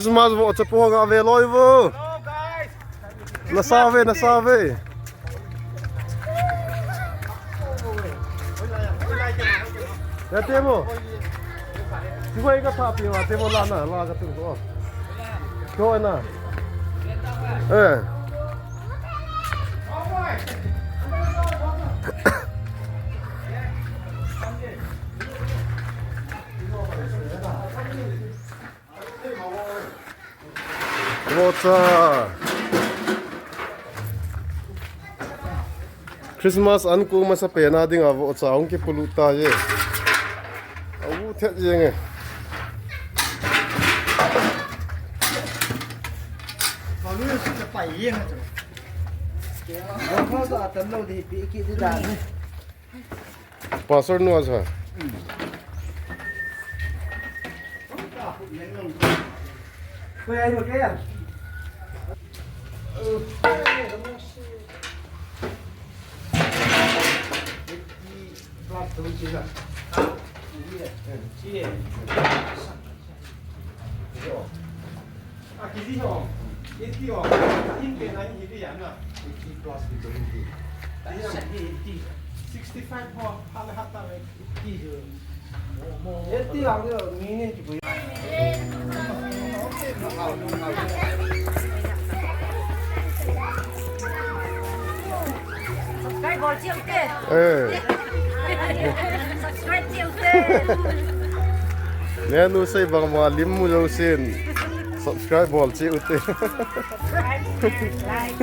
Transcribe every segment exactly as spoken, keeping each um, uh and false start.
Christmas vohcha po ga ve loi vo. Na sa ve, na sa ve. Ya te mo. Siwai ka tha pi wa te mo la na, la ka tu ko. Ko na. Eh. Vohcha. Christmas an kong masapen a dinga vohcha hung kipolut tai. A u thet jeng e. Pastor nu a sa. A, kg ho. Eighty ho. In pe na in hi ya na. Eighty plus eighty. Sixty five ho. Hala hata re. Eighty ho. Eighty ho. Ni ni ki. Subscribe bol cheh ute. Eh. Subscribe cheh ute. Nenu sei bang ma lim mu jousen. Subscribe bol cheh ute. Subscribe, like.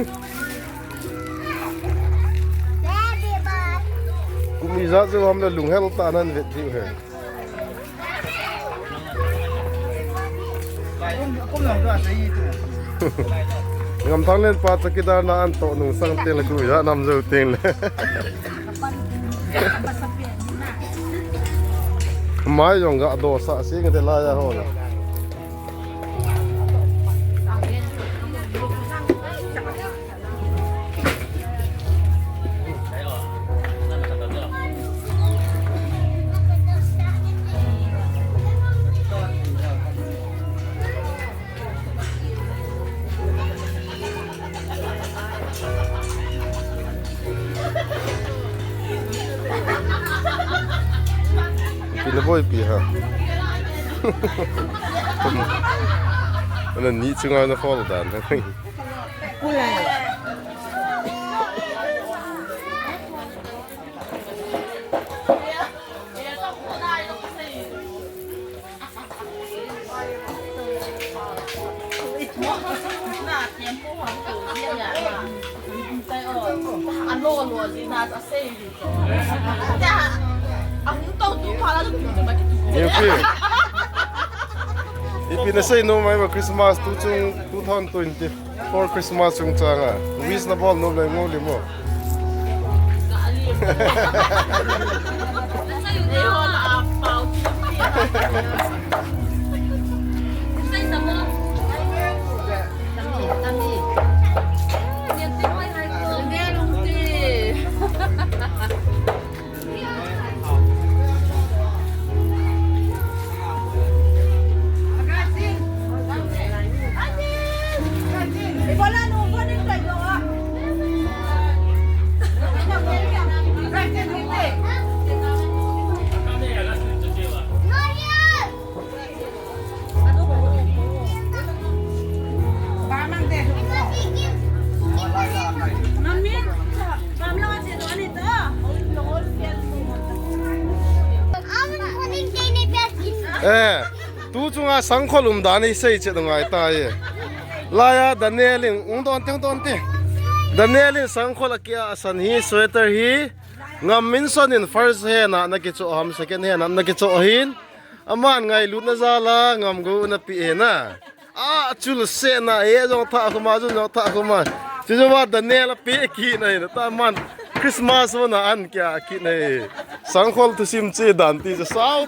Kum ijat jou ham le lunghel tah nan vet diu he. Ngamthang len pa chowkidar na an toh nung sang teng le kum ijat nam jou teng le. Mai jong ga do sa si nge te la ya ho na. Ipi na boi pi ha. Ana ni chunga na fall dan. Ipi, ipi na sei nom mai ba Christmas tu chung two thousand twenty-four Christmas chungchang a wish na bol nom le ngol le mo. Eh, tu chunga sangkhol um dan i sei chet ngai ta e. Laiya Daniel in, ung don te, ung don te. Daniel in sangkhol a kia asan hi, sweater hi. Ngam Minson in first hand a na kichoh ham, second hand a na kichoh hin. Aman ngailutna jal a ngam go na pi e na. A chul se na e jong tha khuma, jun jong tha khuma. Chu jong va Daniel a pe kit na e na ta man Christmas mo na an kia kit na e. Sangkhol thusim che dan ti chu sao.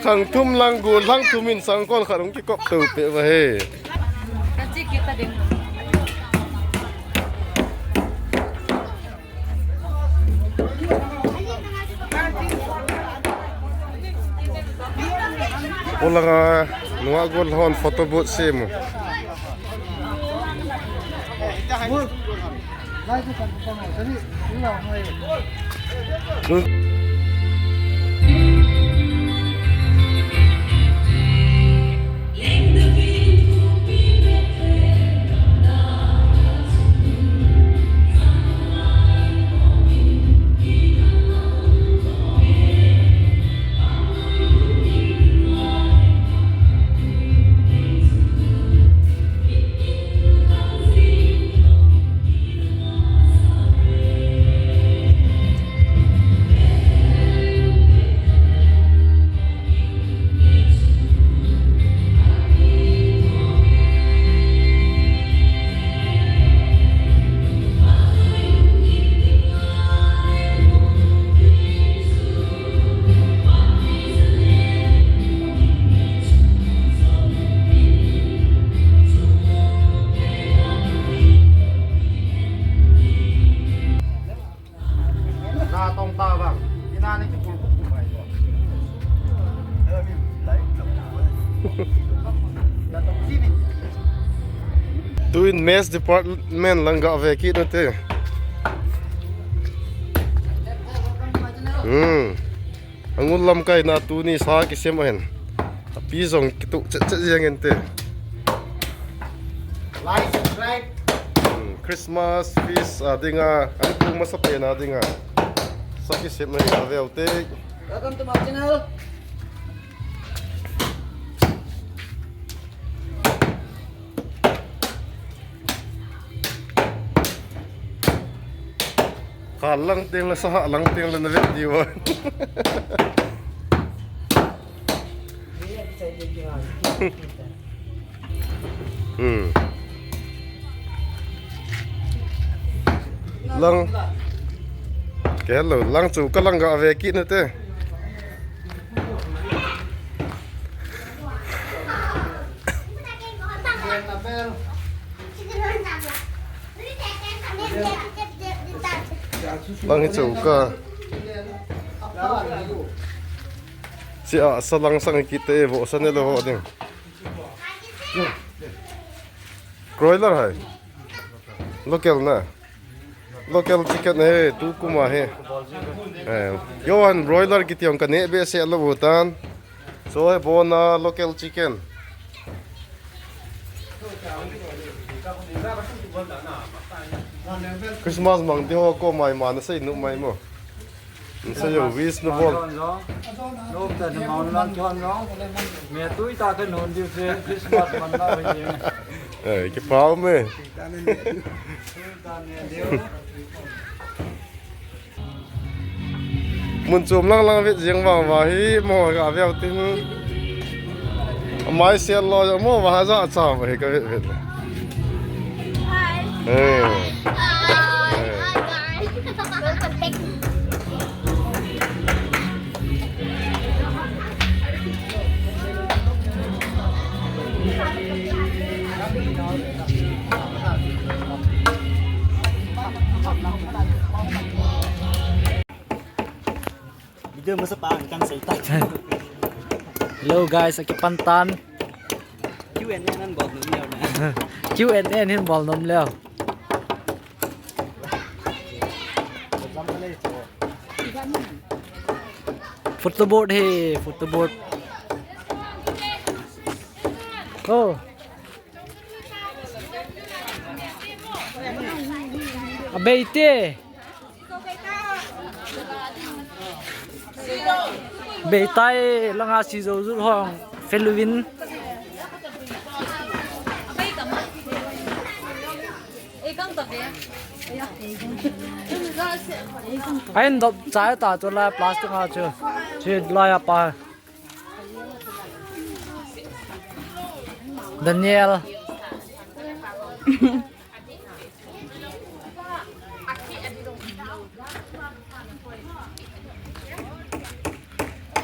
Khang thum lang gu lang thum in sangkhol khat hung kikop to pe va he. Olanga nunga gol hon photo booth sem u. Na tong ta bang. Ina ni ki pul pul mai ko. Tuin mess department lang gave kit nate. Hmm. Angun lamkai na tuni sa kisem ahin. Api jong kitu chet chet jeng inte. Like, subscribe. Hmm, Christmas feast a dinga, an pu masa pen a dinga. Sa kisem na avel te. Welcome to my channel. Kal lang teng le, saha lang teng le na vet diu a. Hmm. Lang. Ke hello, lang chu ka lang ga ve kit nate. Lang hi chu ka. Sia, sa lang sang kite vo sa ne lo ho ding. Broiler hai. Local na. Local chicken he, tu kuma he. Eh, Johan broiler kiti ong ka ne be se lo butan. So he bona local chicken. Christmas mang di ho ko mai ma na sei nu mai mo. Sa yo wish nu bol. Lom ta ni maun lang thon no. Me tui ta ka non diu se Christmas man na ve ye. Eh, ki pau me. Mun chom lang lang vet jeng vang va hi mo ga veu tin. Mai sel lo mo va ha ja cha va hi ka vet vet. Hi. Eh. Hi, guys. Eh. Welcome back. Video masa pa ang kan sa itat. Hello guys, akipan tan. Q and A nan bol nom leo na. Q and A hin bol nom leo. Photo board he, photo board. Oh. Abei te. Beitai langa si jo ju hong feluvin. Ain dop chai ta chu la plastic a chu. Chi la ya pa. Daniel.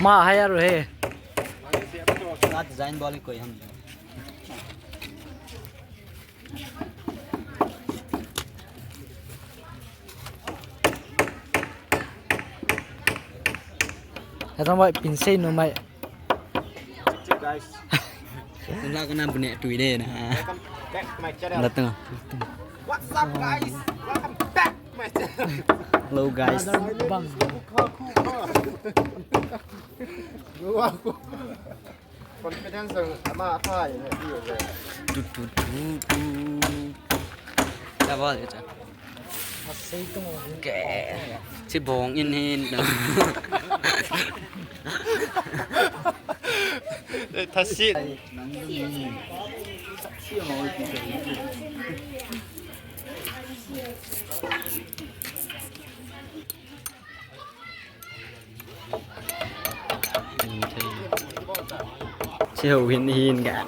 Ma hai aru he. Ka design bol koi ham. Heta mai pin sei nu mai. Guys, nang la ko na bune tui de na. Welcome back to my channel. Datang. What's up, guys? Welcome back to my channel. Hello, guys. Confidence ang ama athai na di le. Tu, tu, tu, tu. Tabal ya cha. Asei tung. Ke. Si bong in hin. Thasi. Chiu hin hin ga.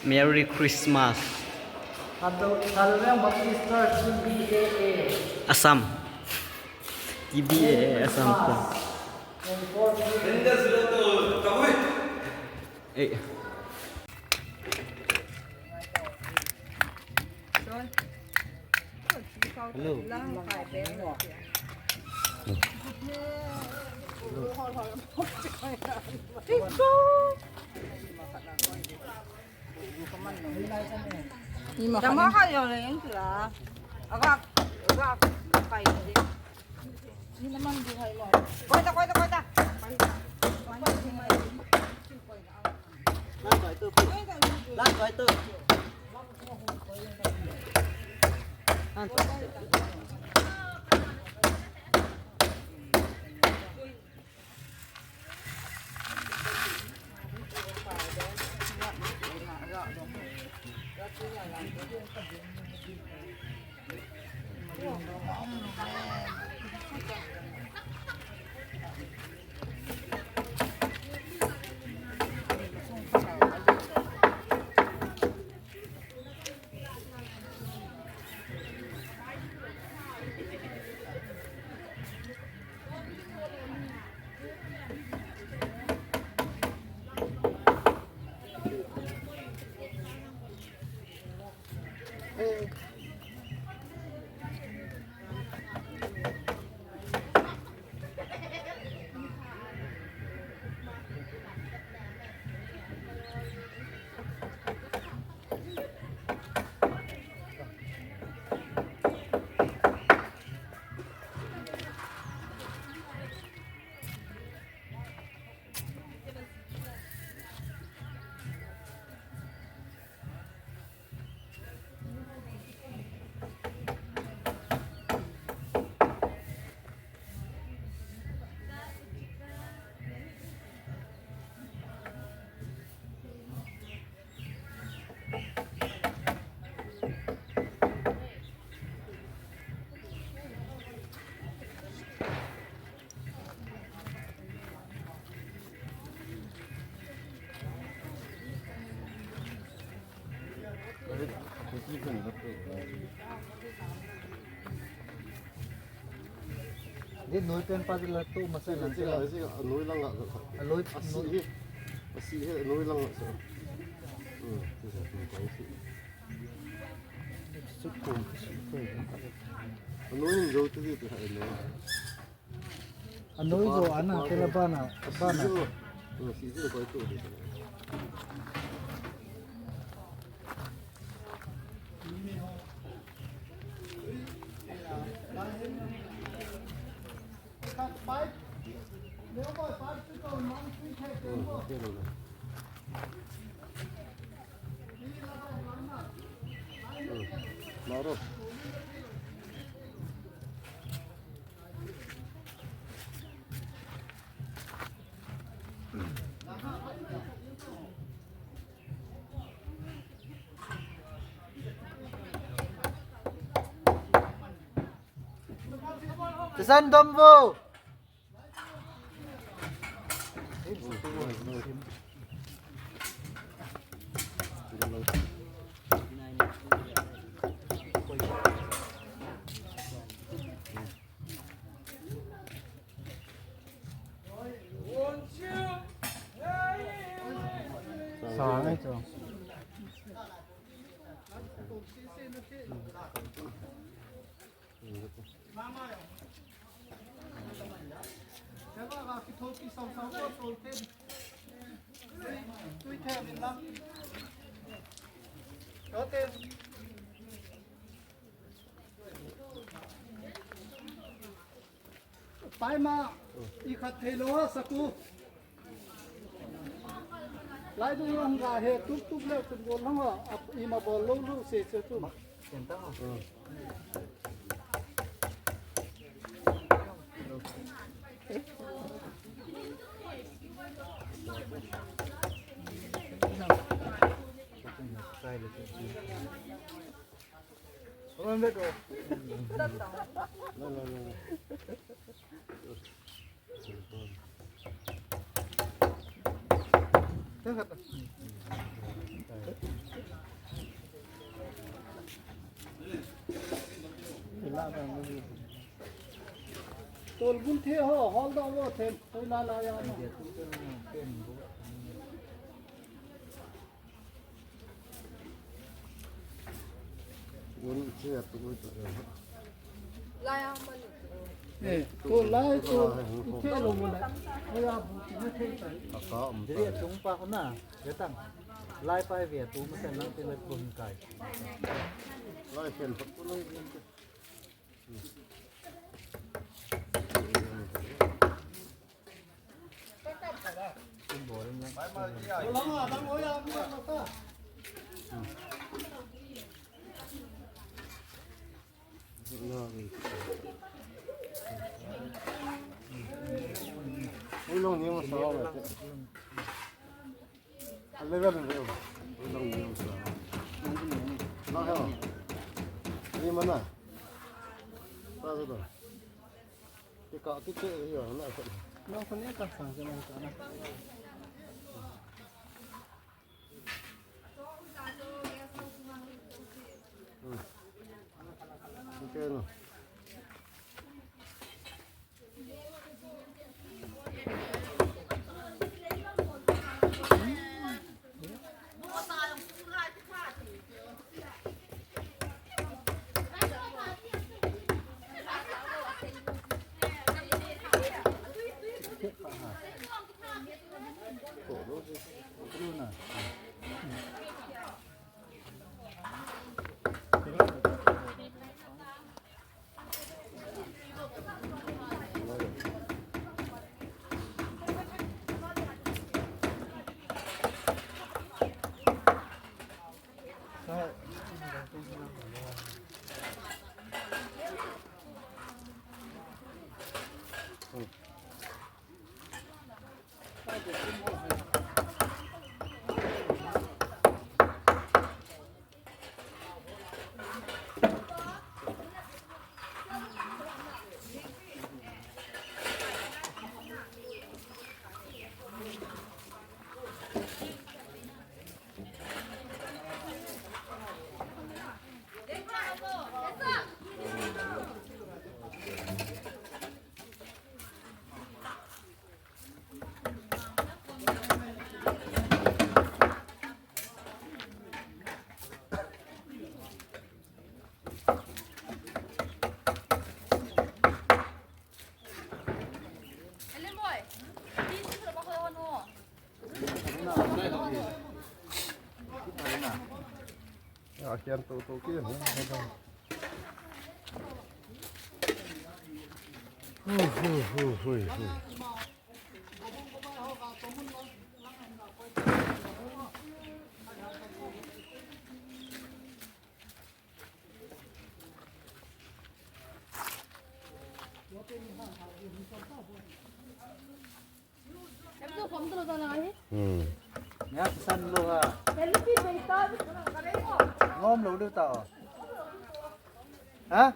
Merry Christmas. Assam. T B A Assam. Eh. Hello. Ni ma khat. Tama khat jong le, eng tu la. Aga, aga, kai ni. Ni naman buhay mo. Koita, koita, koita. Lan koita. Lan koita. Di noi pen pa di la tu masa lang sila. Sila, sila, noi lang nga. Aloi, asi noi. Hi. Asi hi, noi lang nga sa. Hmm, sila, sila, sila. Sukun, sukun. Noi yung go to dito sa ilo. Anoi jo ana, tela bana, bana. Maro. Tesan dombo. Sa ngai chu. Paima, i khat thei lo, Saku. Lai du yong ga he, tup tup le, tup bol hang a, ap, ima bol lo lo, se, se, tu. Tolbul the ho, hol da wo the, koi la la ya na. Eh, to lai to, i the lo mo lai. Oya bu ti na the tai. Aka um ta. Dei tung pa ko na, ya tang. Lai pa ve tu ma sen lang te le ko hin kai. Lai sen pa ko lai. Hmm. Ngom lo lu ta. Ha?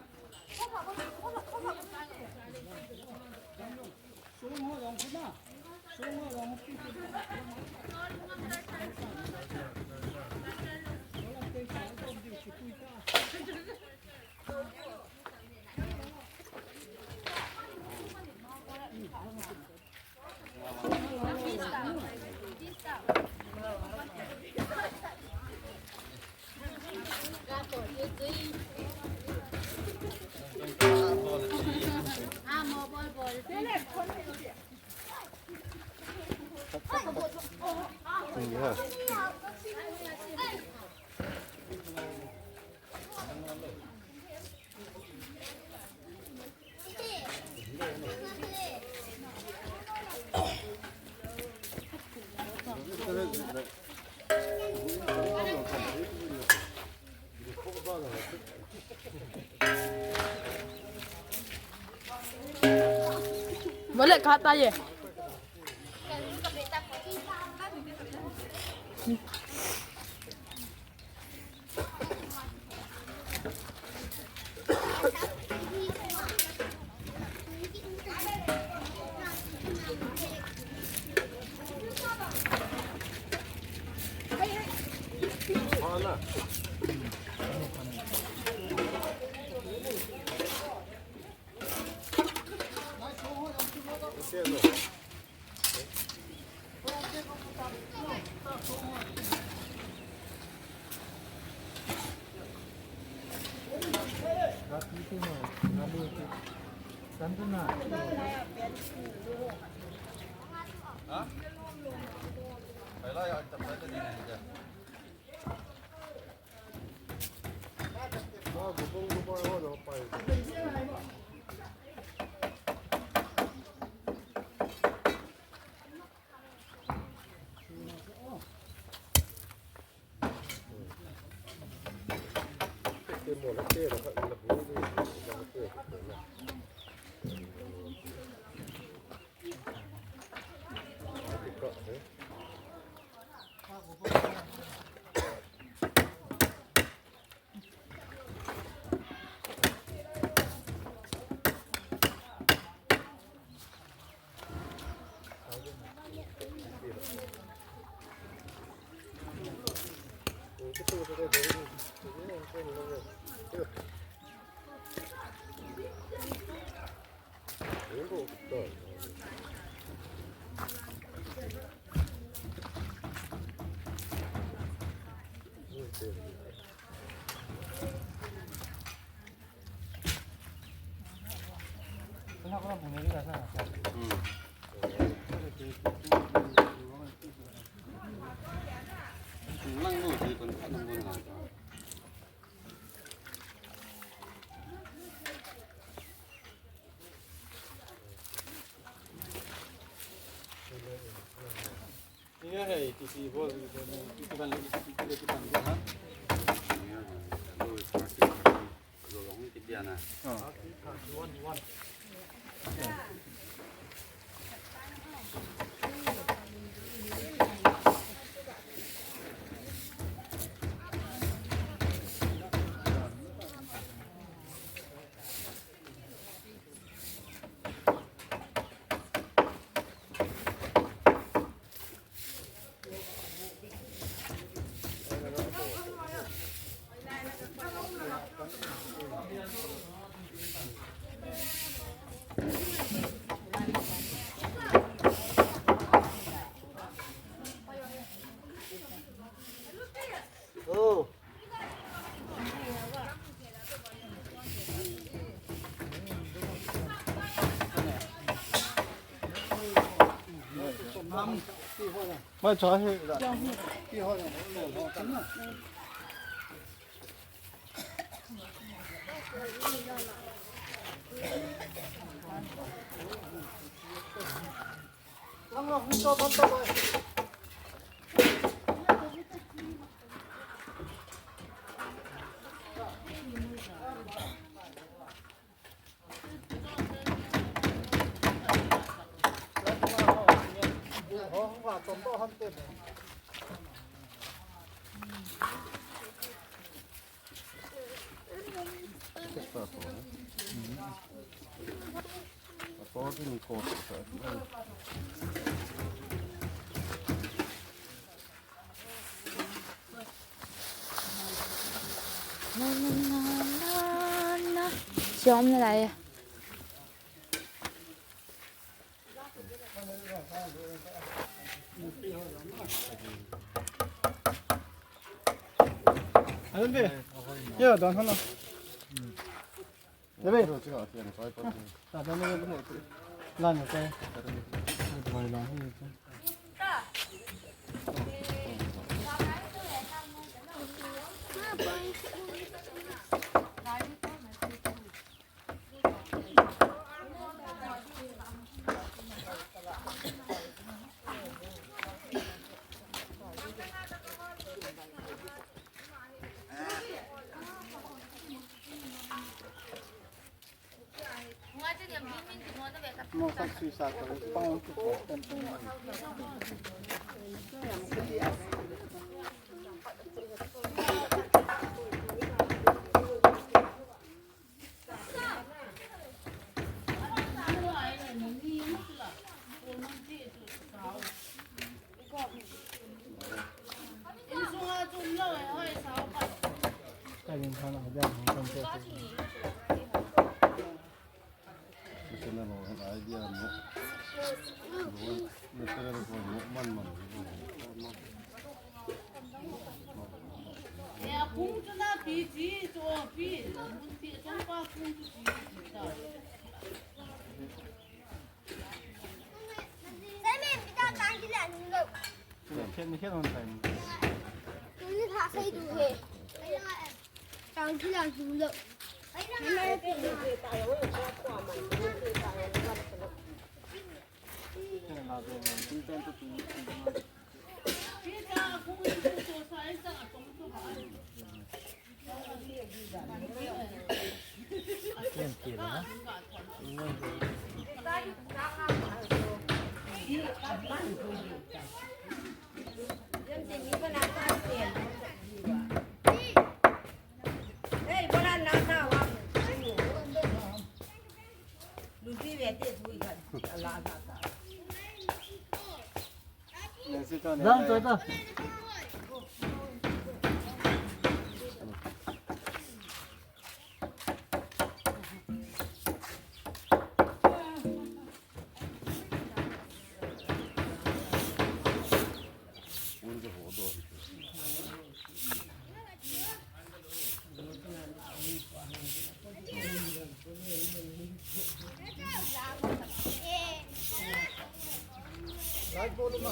Boleh kata ye. Na, na, na, na, na. Siya, um, na, na, eh. Ano, be? Yo, don hana. Debe. Ta don ne. Lan ko. Doi long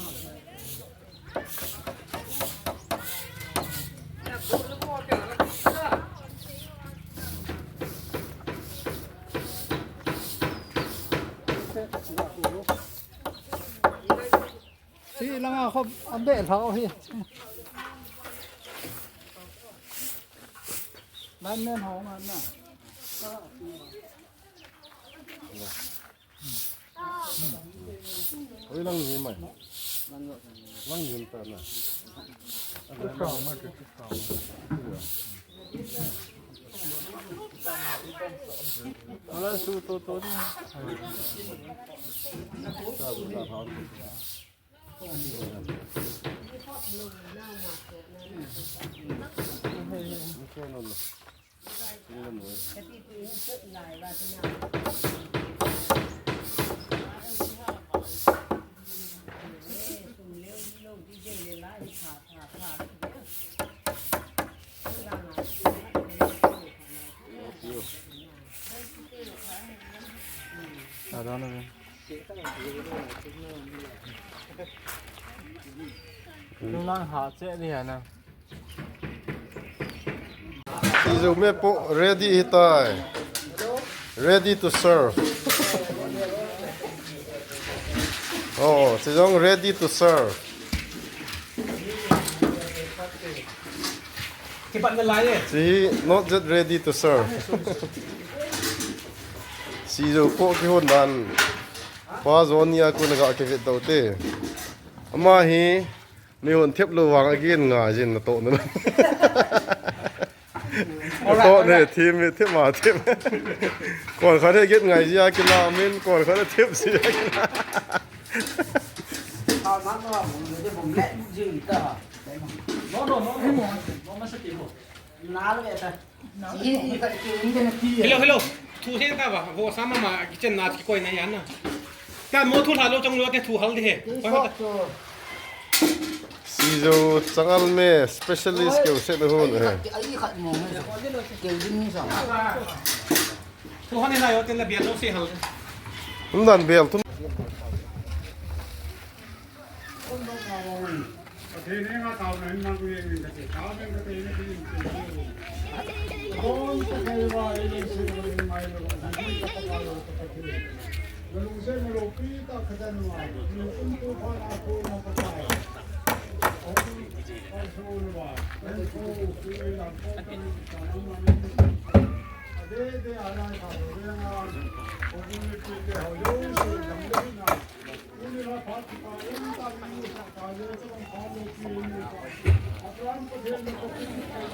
hi. Hi langa khop a beh lhau hi. Lineman ho nga na. Oi, lang ni mai. Lang ni ta na. Ala su to to ni. Nang ha che ni ha na. Sizo me po ready hitai. Ready to serve. Oh, sijong ready to serve. Kipat na lai eh. Si not yet ready to serve. Sizo po kihon dan. Pa Johnny a kun ga kivet dau te. Ama hi Mihon thep lou vang a gen ngai jin na toh na. Toh ne thim mi thim ma thim. Kon khat he get ngai jia kila min kon khat he thep jia kila. No, no, no, no. No, no, no. Hello, hello. Thu theng ta ba, vo sa mama kitchen na kikoi na ya na. Ta mo thu lha lou chong lou te thu hal di he. Koi hal ta. Ijo changal me specialist keu se na hun eh. Ai khat mo me. Keu din ni sa. Tu han ni la yo te la bia lo se hal. Hum dan bel tum.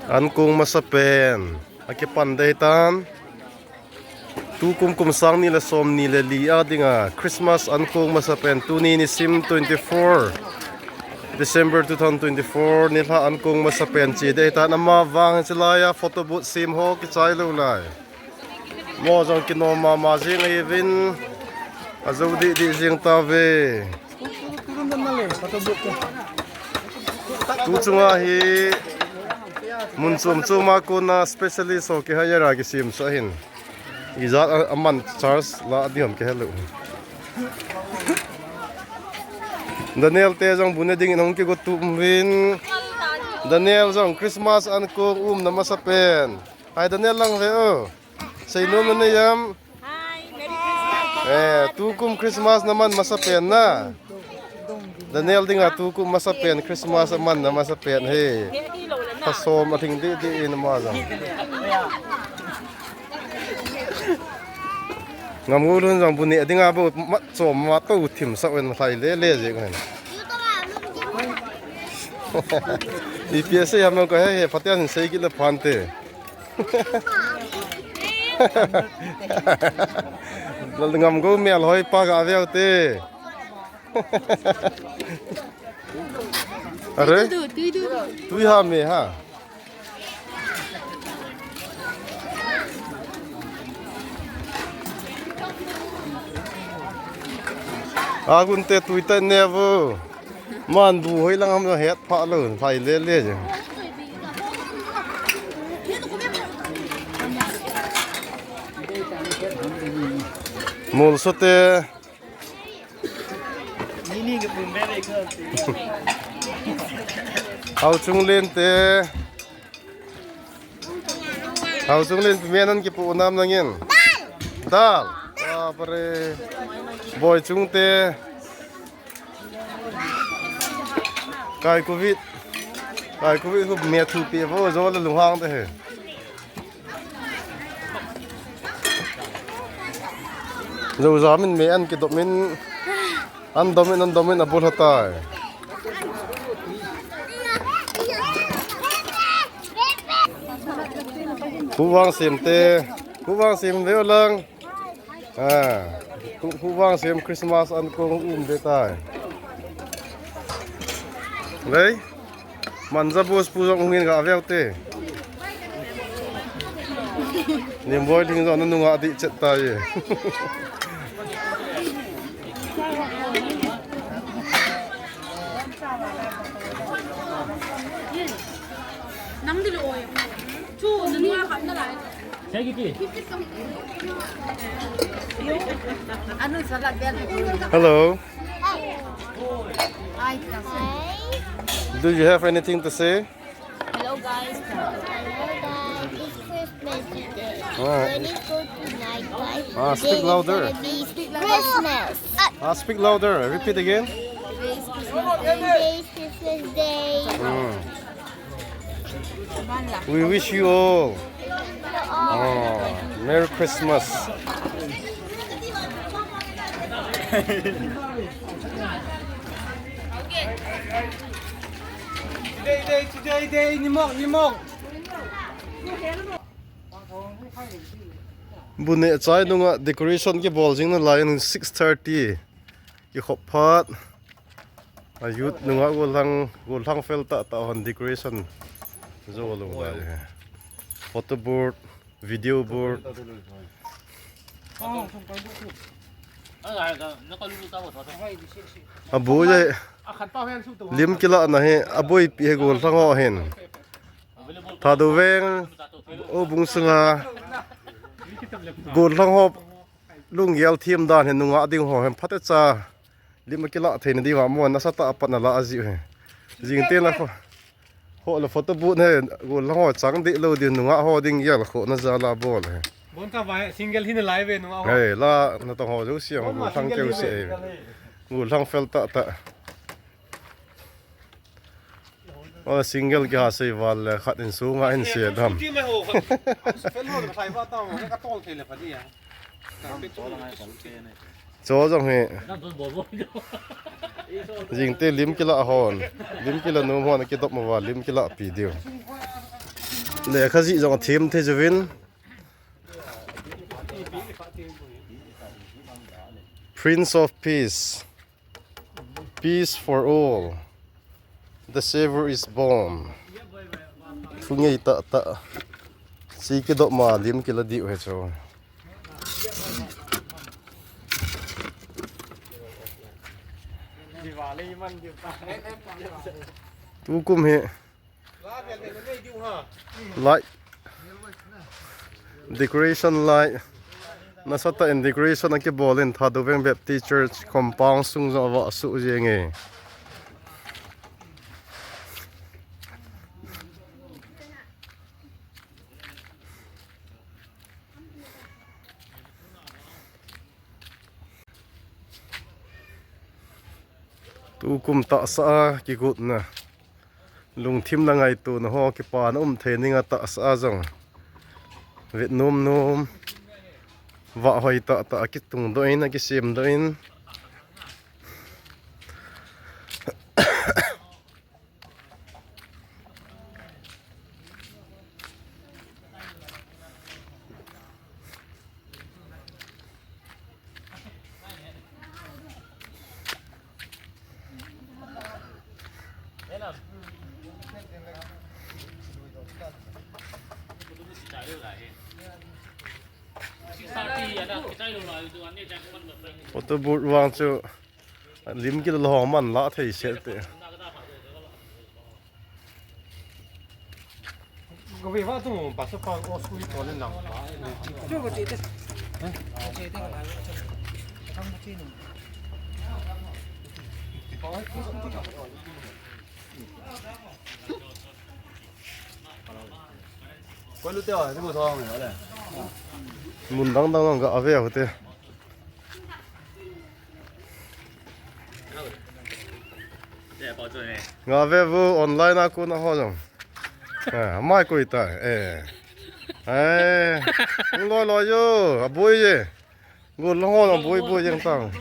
Ankong masapen akipan dei tan. Tukum kum sang ni le som ni le li a dinga Christmas ankong masapen tuni nisim twenty-four December two thousand twenty-four nilhah ankong masapen chi dei tan, ama vang chilai a photo booth sim ho kichai lou lai. Mo jong kinom mama jing ahi vin. Ajo didi jing tave. Tu chunga hi mun chom chom a kona specialist ho kihire a kisim sa hin. Ijat a, aman charge la diham kihelou. Daniel te jong bu ne dingin hung kigo tum vin. Daniel jong Christmas ankong umna masapen. Hai Daniel lang ve o. Seinom na nei am? Hi, Merry Christmas. Eh, tukum Christmas naman masapen na. Daniel dinga tukum masapen Christmas amanna masapen he. He di lo le na. Phasom athing didi in ma jong. Ngam ngulun jong bu ne dinga bo mat chom ma to thim sa wen lai le le je ko hen. Ipi asei ham ko he he, phaten sei kit le phante. Lal ngam go mel hoi pa ga veu te. Are? Tui du, tui du. Tui ha me ha. Agun te tui ta ne vo. Man bu hoi lang ham het pha lo, phai le le je. Mol so te. Hau chung len te. Hau chung len pi men an kipu nam nangin. Dal. Dal. Bapre. Boi chung te. Kai covid. Kai covid khu me thu pi vo jo le lunghang te he. Zo za min me an kidom in, an dom in, an dom in abul hatai. Khu vang sim te, khu vang sim ve lang. Ah, khu, khu vang sim Christmas ankong um de tai. Lei? Manja bus pu jong hungin ga veu te. Nimboi Lhing jong nunga di chet ta ye. Nang di lo oi. Chu nunga khap na lai. Hello. Do you have anything to say? Hello, guys. Hello, guys. It's Christmas today. Ah. When it's good tonight, guys? Ah, speak louder. It's gonna be Christmas. Ah, speak louder. Repeat again. Today is Christmas Day. Today is Christmas Day. Mm. We wish you all, oh, Merry Christmas. Today, day, today, day, nimok, nimok. Bu neh chai nunga decoration kibol jing nalai in six thirty. Kikhop phat. A youth nunga gollhang, gollhang fel tah tah hon decoration jo lou lai. Photo board, video board. Aboi e, lim kilahna hi, aboipi hi gollhang ho ahin. Thadou Veng, Houbung sunga, gollhang ho, lunggel them dan hi nungah ding ho hin phatecha. Lim akilah theina diuva mo nasatah a patna la ajiu hi. Jingtena kho. Ho la photo booth hi, gollhang ho chang deh lou ding, nungah ho ding gelkhohna jal a bol hi. Bon ka vai single hi nalai ve nungah ho. Hei, la natong ho jouse, gollhang keu se. Gollhang fel tah tah. O, single kiha sei val le khat in sunga in se dam. Scooty mai ho, fel ho, sai va ta ho, ka tol thei le pha dia. Cho jong hi. Jingte lim kilah hon. Lim kila nom hon akidop mauva, lim kilahpi diu. Lekha jih jong athem thei jouvin. Prince of Peace. Peace for all. The Savior is born. Thu ngei tah tah. Chi kidop ma lim kila diu hi chu. Tukum hi. Light. Decoration light. Nasatah in decoration akibol in Thadou Veng Baptist Church compound sung jong avah suh jeng e. Tukum tahsa a kigotna. Lungthim le ngaitona ho kipana um thei ninga tahsa a jong. Vet nom nom. Vah hoi tah tah akitung doh in, akisem doh in. Photo booth vang chu lim kila lou man la thei se te. Ka ve va tu pastor pa o school to len lang. Chu ka che te. Che te ka la. Ka thang ka che no. Koi lu te o, ni bu thong le. Mun dang dang ga ave o te. Nga ve vu online a kun a ho jong. Eh, mai koi ta. Eh. Eh. Loi loi jo, aboi je. Gollhang ho aboi boi jeng tang.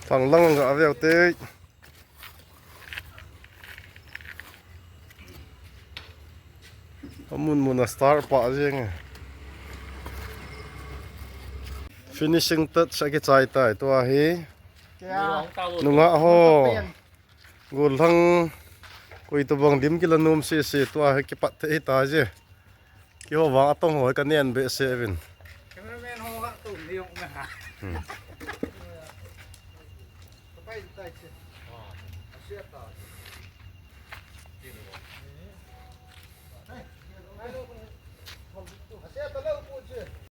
Thang lang ga veu te. Amun mun a star pa jeng e. Finishing touch akichai tai tua hi. Nungah ho. Gollhang koi tobang lim kila nom sese tua hi kipat thei ta je. Keiho vang atong ho hi ka nen behseh uvin. Cameraman ho ka tum ding na. Hmm.